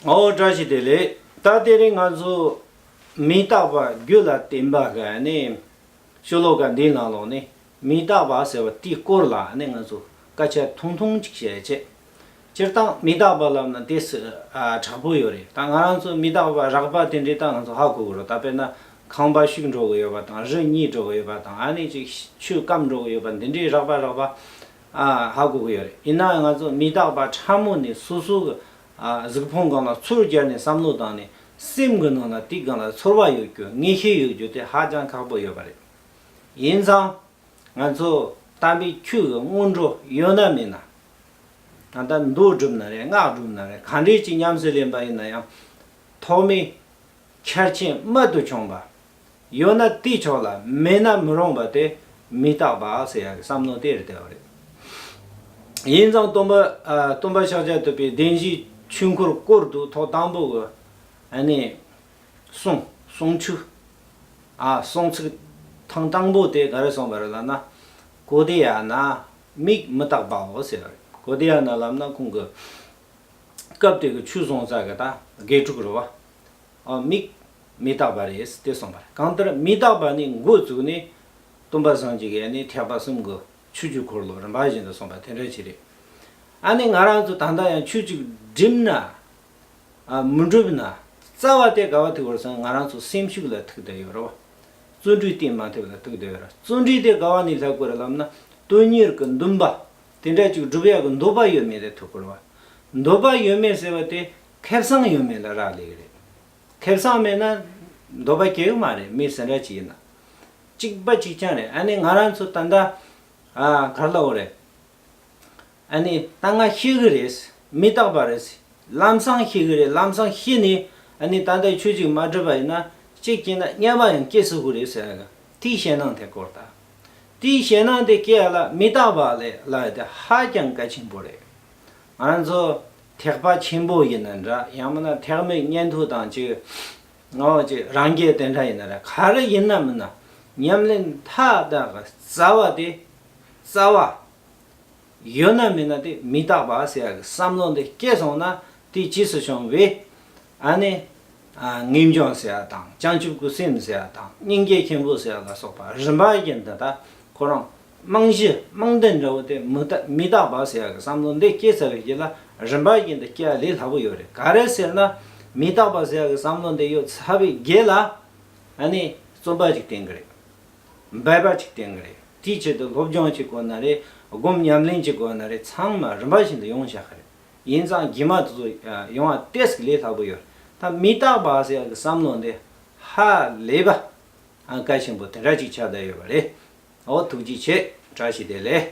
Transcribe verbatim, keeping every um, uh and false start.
ཨོ་བཀྲ་ཤིས་བདེ་ལེགས། ད་དེ་རིང་ང་ཚོ་མི་རྟག་པ་རྒྱུ་ལ་བརྟེན་པ་གི་ནི་ཤོ་ལོ་ཀ་འདིའི་ནང་ལོགས་ནས་མི་རྟག་པ་ཟེར་བ་དེའི་སྐོར་ལ་ནི་ང་ཚོ་སྐད་ཆ་ཐུང་ཐུང་ཅིག་བཤད་བྱས། སྤྱིར་བཏང་མི་རྟག་པ་ལབ་ན་དེ་སུ་ཨ་དྲག་པོ་ཡོད་རེད། ད་ང་རང་ཚོ་མི་རྟག་པ་རགས་པ་དེ་འདྲས་ད་ང་ཚོ་ཧ་གོ་གི་རེད། ད་དཔེར་ན་ཁང་པ་ཤུག་འགྲོ་གི་ཡོད་པ་དང་། རི་གཉིས་འགྲོ་གི་ཡོད་པ་དང་། ཨ་ནི་ཅིག་ཆུ་སྐམ་འགྲོ་གི་ཡོད་པ་འདི་འདྲས་རགས་པ་རགས་པ་ཨ་ཧ་གོ་གི་ཡོད་རེད། ཡིན་ན་ང་ཚོ་མི་རྟག་པ་ཕྲ་མོ་ནི་སོ་སོ་གི་ཨ་གཟུགས་ཕུང་སྒང་ལ་ཚུར་སྦྱར་ནས་བསམ་བློ་བཏང་ནས་སེམས་ཀྱི་ནང་ལ་དེའི་སྒང་ལ་ཚོར་བ་ཡོད་རྒྱུ། ངེས་ཤེས་ཡོད་རྒྱུ་དེ་ཧ་ཅང་ཁག་པོ་ཡོད་པ་རེད། ཡིན་ཙང་ང་ཚོ་དམ་པའི་ཆོས་ཀྱི་སྔོན་འགྲོ་ཡོད་ན་མེད་ན། ད་ལྟ་མདོ་བསྒྲུབ་ན་རེད། སྔགས་བསྒྲུབ་ན་རེད། ག་འདྲས་ཅིག་ཉམས་སུ་ལེན་པ་ཡིན་ན་ཡང་ཐོག་མའི་ཆར་ཆེན་རྨད་དུ་བྱུང་བ་ཡོད་ན་དེའི་ཕྱོགས་ལ། མེད་ན་མི་རུང་བ་དེ་མི་རྟག་པ་ཟེར་ཡག་གི་བསམ་བློ་དེ་རེད་བསྡད་པ་རེད། ཡིན་ཙང་སྟོན་པ་ཨ་སྟོན་པ་ཤཱཀྱ་ཐུབ་པའི་བདེན་བཞིའི་ཆོས་འཁོར་བསྐོར་དུས་ཐོག་དང་པོ་གི་ཨ་ནི་གསུང་གསུང་ཆོས་ཨ་གསུང་ཚིག་ཐེངས་དང་པོ་དེ་ག་རེ་གསུངས་པ་རེད་ལབ་ན། གོ་དེ་ཡ་ན་མིག་མི་རྟག་པའོ་ཟེར་བ་རེད། གོ་དེ་ཡ་ན་ལབ་ན་ཁོང་གི་སྐབས་དེ་གི་ཆོས་གསུང་ས་གི་ད་དགེ་ཕྲུག་རེད་བ། ཨ་མིག་མི་རྟག་པ་རེད་དེ་གསུངས་པ་རེད། གང་ལྟར་མི་རྟག་པ་ནི་འགོ་བཙུགས་ནས་སྟོན་པ་སངས་རྒྱས་ཀྱིས་ནི་ཐེག་པ་གསུམ་གྱི་ཆོས་ཀྱི་འཁོར་ལོ་རིམ་པ་བཞིན་དུ་གསུངས་པ་དེ་འདྲ་ཅིག་རེད། ཨ་ནི་ང་རང་ཚོ་ད་ལྟ་ཡང་ཆོས་ཅིག་སྒྲུབ་ན། ཨ་མི་སྒྲུབ་ན། རྩ་བ་དེ་ག་བ་ཐུག་པ་རེད་ཟེར་ན་ང་རང་ཚོ་སེམས་ཤུགས་ལ་ཐུག་བསྡད་ཡོད་རེད་བ། བརྩོན་འགྲུས་བསྟེན་མ་ཐུབ་ལ་ཐུག་བསྡད་ཡོད་རེད། བརྩོན་འགྲུས་དེ་ག་བ་ནས་སླེབས་དགོས་རེད་ལབ་ན། དོན་གཉེར་གྱི་འདུན་པ། དེ་འདྲ་ཅིག་སྒྲུབ་ཡག་གི་འདོད་པ་ཡོད་མེད་དེ་ཐུག་དགོས་རེད་བ། འདོད་པ་ཡོད་མེད་ཟེར་བ་དེ་ཁེ་བཟང་ཡོད་མེད་ལ་རག་ལས་ཀྱི་རེད། ཁེ་བཟང་མེད་ན་འདོད་པ་སྐྱེ་གི་མ་རེད། མི་སུ་འདྲ་ཅིག་ཡིན་ན། གཅིག་པ་གཅིག་རྐྱང་རེད། ཨ་ནི་ང་རང་ཚོ་ད་ལྟ་ཨ་ག་རེ་ལབ་དགོས་རེད། ཨ་ནི་ད་ང་ཤི་གི་རེད། མི་རྟག་པ་རེད། ལམ་སང་ཤི་གི་རེད། ལམ་སང་ཤི་ནས་ཨ་ནི་ད་ལྟ་ཆོས་ཅིག་མ་སྒྲུབ་པ་ཡིན་ན་གཅིག་བྱས་ན་དམྱལ་བ་ཡང་སྐྱེ་སྲིད་གི་རེད་ཟེར་གི། དེའི་ཞེད་སྣང་དེ་སྐོར་ད། དེའི་ཞེད་སྣང་དེ་སྐྱེ་ཡ་ལ་མི་རྟག་པ་ལས་ལ་དེ་ཧ་ཅང་གལ་ཆེན་པོ་རེད། ང་ཚོ་ཐེག་པ་ཆེན་པོ་ཡིན་ན་འདྲ། ཡང་མིན་ན་ཐེག་དམན་ཉན་ཐོས་དང་ཅིག་ངོ་ཅིག་རང་རྒྱལ་དེ་འདྲ་ཡིན་ན་འདྲ། ག་རེ་ཡིན་ན་མིན་ན་ཉམས་ལེན་མཐའ་དག་གི་རྩ་བ་དེ་རྩ་བ། ཡོད་ན་མེད་ན་དེ་མི་རྟག་པ་ཟེར་ཡག་གི་བསམ་བློ་འདི་སྐྱེས་སོང་ན། དེ་རྗེས་སུ་བྱུང་བའི་ཨ་ནི་ཨ་ངེས་འབྱུང་ཟེར་ཡག་དང་། བྱང་ཆུབ་ཀྱི་སེམས་ཟེར་ཡག་དང་། སྙིང་རྗེ་ཆེན་པོ་ཟེར་ཡག་ལ་སོགས་པ་རིམ་པ་བཞིན་དུ། ད་ཁོ་རང་རྨང་གཞི་རྨང་གདན་འདྲ་བོ་དེ་མི་རྟག་མི་རྟག་པ་ཟེར་ཡག་གི་བསམ་བློ་འདི་སྐྱེས་ཚར་བའི་རྗེས་ལ་རིམ་པ་བཞིན་དུ་སྐྱེ་ཡག་ལས་སླ་པོ་ཡོད་རེད། ག་རེ་ཟེར་ན། མི་རྟག་པ་ཟེར་ཡག་གི་བསམ་བློ་འདི་ཡོད་ཚར་བའི་རྗེས་ལ་ཨ་ནི་བརྩོན་པ་ཅིག་བསྟེན་གི་རེད། འབད་པ་ཅིག་བསྟེན་གི་རེད། དེའི་ཆེད་དུ་སློབ་སྦྱོང་བྱེད་དགོས་ན་རེད། སྒོམ་ཉམས་ལེན་བྱེད་དགོས་ན་རེད། ཚང་མ་རིམ་པ་བཞིན་དུ་ཡོང་བཞག་གི་རེད། ཡིན་ཙང་རྗེས་མ་དེ་ཚོ་ཡོང་བ་ཏོག་ཙམ་ལས་སླ་པོ་ཡོད། ད་མི་རྟག་པ་ཟེར་ཡག་གི་བསམ་བློ་འདི་ཧ་ལས་པ་ཨ་གལ་ཆེན་པོ་དེ་འདྲ་ཅིག་ཆགས་བསྡད་ཡོད་པ་རེད། འོ་ཐུགས་རྗེ་ཆེ། བཀྲ་ཤིས་བདེ་ལེགས།